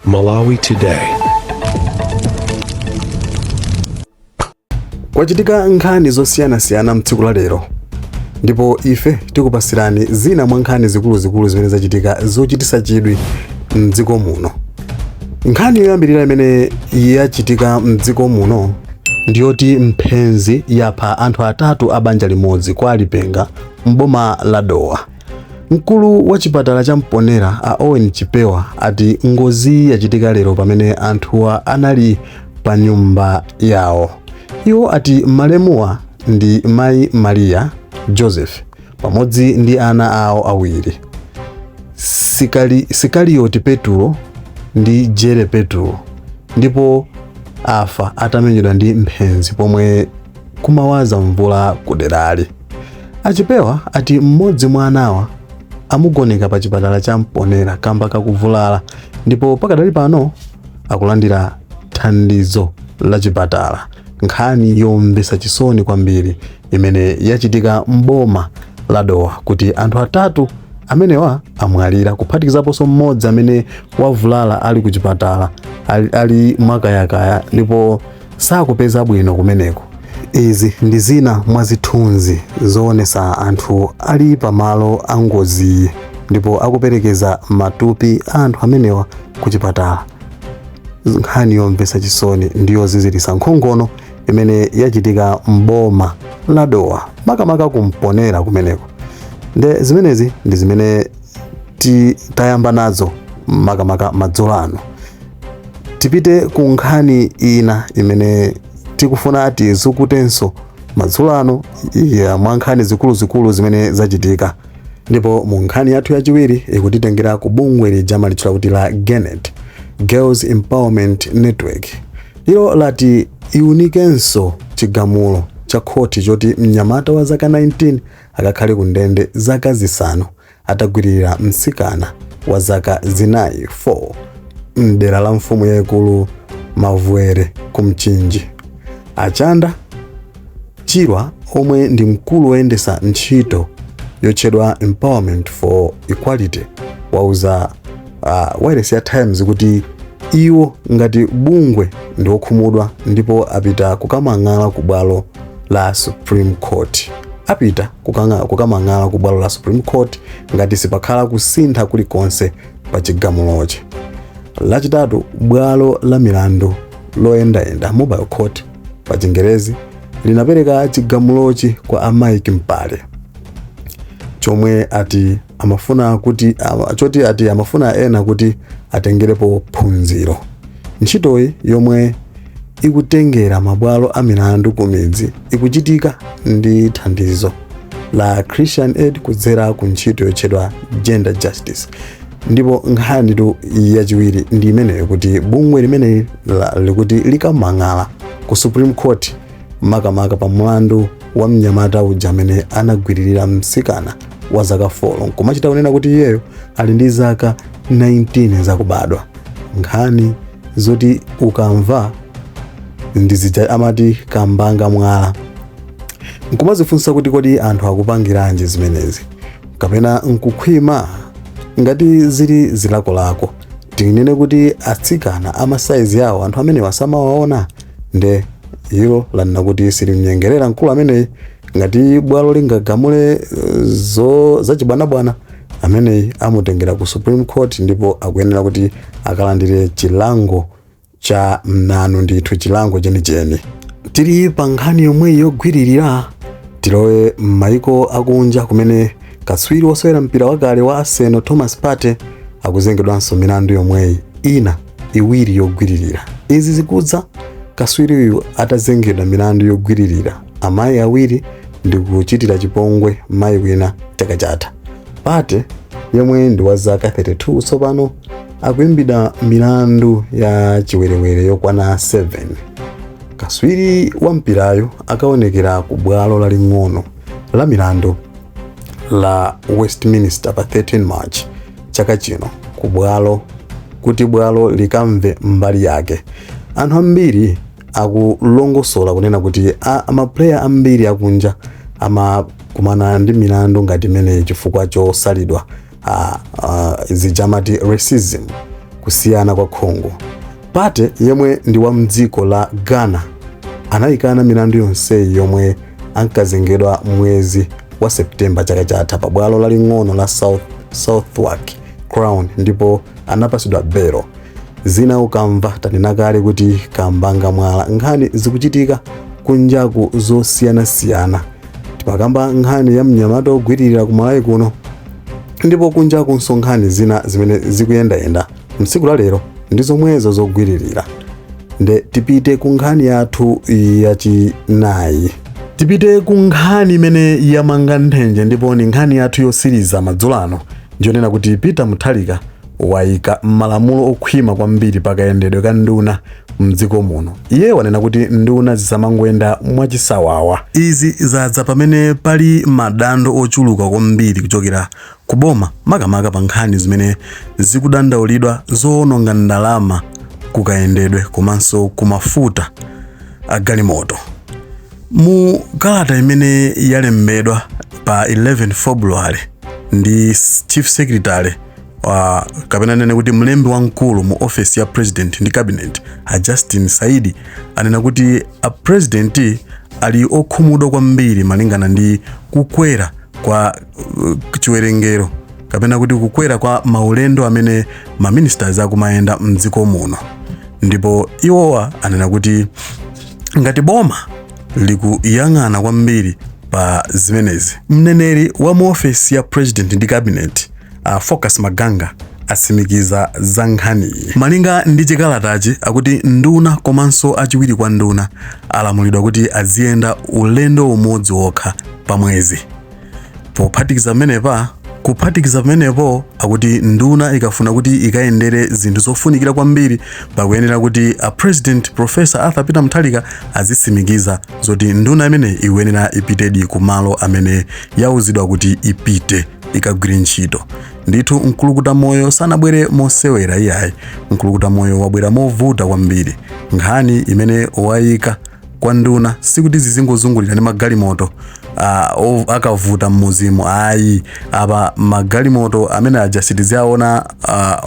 Malawi Today. Kwachitika nkhani zosiyanasiyana mtsiku la lero ndipo ife tikupasirani zina mwa nkhani zikuluzikulu zimene zachitika zochitisa chidwi mdziko muno. Nkhani yoyambirira imene yachitika mdziko muno ndiyoti mphenzi yapha anthu atatu a banja limodzi kwa Lipenga m'boma la Dowa. Mkulu wa chipatala cha Mponela a Owen Chipewa ati ngoziyi yachitika lero pamene anthuwa anali pa nyumba yawo. Iwo ati malemuwa ndi mayi Maria Joseph pamodzi ndi ana awo awiri Sikalioti Petulo ndi Jere Petulo ndipo afa atamenyedwa ndi mphenzi pomwe kumawaza mvula kuderali. A Chipewa ati mmodzi mwa anawa amugoneka pa chipatala cha Mponela kamba kakuvulala ndipo pakadali pano akulandira thandizo la chipatala. Nkhani yomvetsa chisoni kwambiri imene yachitika m'boma la Dowa kuti anthu atatu amenewa amwalira kuphatikizaponso mmodzi amene wavulala ali ku chipatala ali mwakayakaya ndipo sakupeza bwino kumeneko. Izi ndi zina mwa zithunzi zoonesa anthu ali pamalo a ngoziyi ndipo akuperekeza matupi a anthu amenewa ku chipatala. Nkhani yomvetsa chisoni ndi yozizilitsa nkhongono imene yachitika m'boma la Dowa makamaka ku Mponela kumeneko. Nde zimenezi ndi zimene tayamba nazo makamaka madzulo ano. Tipite ku nkhani ina imene tikufuna tizukutenso madzulo ano ya mwa nkhani zikuluzikulu zimene zachitika. Ndipo mu nkhani yathu yachiwiri ikutitengera ku bungwe lija amalitchula kuti la GENET, Girls Empowerment Network. Ilo lati iunikenso chigamulo cha khoti choti mnyamata wa zaka 19 akakhale ku ndende zaka 5 atagwiririra mtsikana wa zaka 4 4 mdera la mfumu yaikulu Mavwere ku Mchinji. A Chanda Chirwa omwe ndi mkulu woyendetsa ntchito yotchedwa Empowerment for Equality wauza wailesi ya Times kuti iwo ngati bungwe ndi okhumudwa ndipo apita kukamang'ala ku bwalo la Supreme Court. Apita kukamang'ala ku bwalo la Supreme Court ngati sipakhala kusintha kulikonse pa chigamulochi. Lachitatu bwalo la milandu loyendayenda Mobile Court pa Chingerezi linapereka chigamulochi kwa a Mike Mpale chomwe ati amafuna kuti choti ati amafuna ena kuti atengerepo phunziro. Ntchitoyi yomwe ikutengera mabwalo a milandu ku midzi ikuchitika ndi thandizo la Christian Aid kudzera ku ntchito yotchedwa Gender Justice. Ndipo nkhanitu yachiwiri ndi imeneyo kuti bungwe limeneli likuti likamang'ala ku Supreme Court makamaka pa mlandu wa mnyamata uja amene anagwiririra mtsikana wa zaka 4 nkumachita kunena kuti iyeyo ali ndi zaka 19 zakubadwa. Nkhani zoti ukamva ndi zija amati kambanga mwala, nkumazifunsa kuti kodi anthu akupangiranji zimenezi, kapena nkukhwima? Ngati zili zilakolako, tinene kuti atsikana amasaizi awo anthu amenewa samawaona? Nde ilo lanena kuti silimnyengerera mkulu ameneyi ngati bwalo lingagamule zachibwanabwana ameneyi amutengera ku Supreme Court ndipo akuyenera kuti akalandire chilango cha mnanu, ndithu chilango chenicheni. Tili pa nkhani yomweyi yogwiririra, tilowe m'mayiko akunja kumene katswiri wosewera mpira wakale wa Arsenal Thomas Partey akuzengedwanso milandu yomweyi ina iwiri yogwiririra. Izi zikudza katswiriyu atazengedwa milandu yogwiririra amayi awiri ndi kuchitira chipongwe mayi wina chaka chatha. Partey yemwe ndi wa zaka 32 tsopano akuimbidwa milandu ya chiwerewere yokwana 7. Katswiri wa mpirayo akaonekera ku bwalo laling'ono la milandu la Westminster pa 13 March chaka chino ku bwalo kuti bwalo likamve mbali yake. Anthu ambiri akulongosola kunena kuti maplayer ambiri akunja amakumana ndi milandu ngati imeneyi chifukwa chosalidwa, zija amati racism, Kusiyana kwa khungu. Partey, yemwe ndi wa mdziko la Ghana, anayikana milandu yonseyi yomwe ankazengedwa mwezi wa Septemba chaka chatha pa bwalo laling'ono la Southwark Crown ndipo anapasidwa belo. Zina ukamva tanena kale kuti kambanga mwala. Nkhani zikuchitika kunjaku zosiyanasiyana. Timakamba nkhani ya mnyamata ogwiririra ku Malawi kuno, ndipo kunjakunso nkhani zina zimene zikuyendayenda mtsiku la lero ndi zomwezo zogwiririra. Nde tipite ku nkhani yathu yachinayi, tipite ku nkhani imene yamanga nthenje, ndipo ni nkhani yathu yosiriza madzulo ano, ndiyonena kuti Peter Mutharika wayika malamulo okhwima kwambiri pakayendedwe ka nduna mdziko muno. Iye wanena kuti nduna zisamangoyenda mwachisawawa. Izi zadza pamene pali madando ochuluka kwambiri kuchokera kuboma, makamaka pa nkhani zimene zikudandaulidwa zoononga ndalama kukayendedwe komanso kumafuta agalimoto. Mu kalata imene yalembedwa pa 11 February ndi Chief Secretary wa, kapena nene kuti mlembi wamkulu mu office ya President ndi Cabinet, a Justin Saidi, anena kuti a President ali okhumudwa kwambiri malingana ndi kukwera kwa chiwerengero, kapena kuti kukwera kwa maulendo amene ma ministers akumayenda mdziko muno. Ndipo iwowa anena kuti ngati boma likuyang'ana kwambiri pa zimenezi. Mneneri wa mu ofesi ya President ndi Cabinet, Focus Maganga, atsimikiza za nkhaniyi. Malinga ndi chikalatachi, akuti nduna komanso achiwiri kwa nduna alamulidwa kuti aziyenda ulendo umodzi wokha pa mwezi. Pophatikiza pamenepa, kuphatikiza pamenepo, akuti nduna ikafuna kuti ikayendere zinthu zofunikira kwambiri, pakuyenera kuti a President Professor Arthur Peter Mutharika azitsimikiza zoti nduna imene ikuyenera ipitedi kumalo amene yauzidwa kuti ipite ikagwire ntchito. Ndithu mkulukuta moyo sanabwere mosewera iyayi, mkulukuta moyo wabwera movuta kwambiri. Nkhani imene wayika kwa nduna sikuti zizingozungulira ndi magalimoto akavuta mmuzimu, ayi. Apa magalimoto amene aja sitiziaona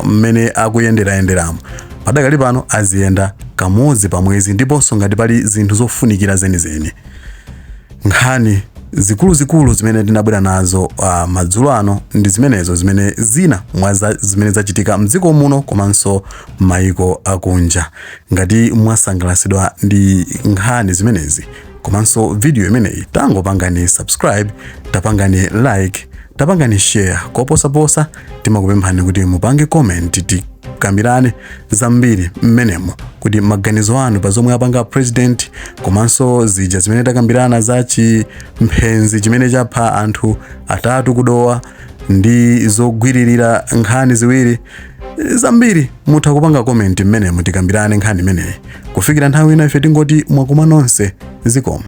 mmene akuyenderayenderamo. Padakali pano aziyenda kamodzi pa mwezi, ndiponso ngati pali zinthu zofunikira zenizeni. Nkhani zikuluzikulu zimene tinabwera nazo madzulo ano ndi zimenezo, zimene zina mwa zimene zachitika mdziko muno komanso maiko akunja. Ngati mwasangalatsidwa ndi nkhani zimenezi komanso video imeneyi, tangopangani subscribe, tapangani like, tapangani share. Koposaposa timakupemphani kuti mupange comment, tikambirane zambiri mmenemo, kuti maganizo anu pa zomwe apanga President komanso zija zimene takambirana za chimphenzi chimene chapha anthu atatu kuDowa ndi zogwiririra, nkhani ziwiri zambiri. Mutha kupanga comment mmenemo, tikambirane nkhani imeneyi. Kufikira nthawi ina, ife tingoti mwakuma nonse, zikomo.